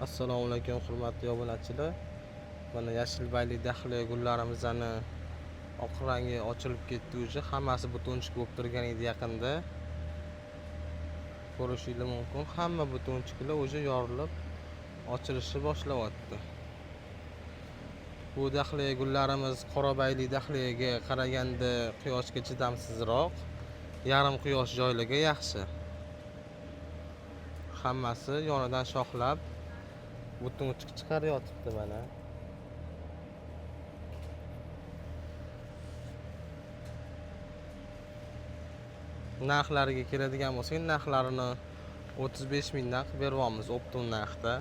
Assalomu alaykum hurmatli obunachilar. Mana yashil bayli dahliya gullarimizni oq rangi ochilib ketdi уже. Hammasi butunchik bo'lib turgan edi yaqinda. Ko'rishingiz mumkin. Hamma butunchiklar уже yorilib ochilishni boshlayapti. Bu dahliya gullarimiz qorabayli dahliyaga qaraganda quyoshga chidamsizroq, yarim quyosh joylarga yaxshi. Hammasi yonidan shoxlab butunchik chiqaryotibdi mana. Narxlariga keladigan bo'lsak, narxlarini 35 mingdan qilib beryapmiz optom narxda.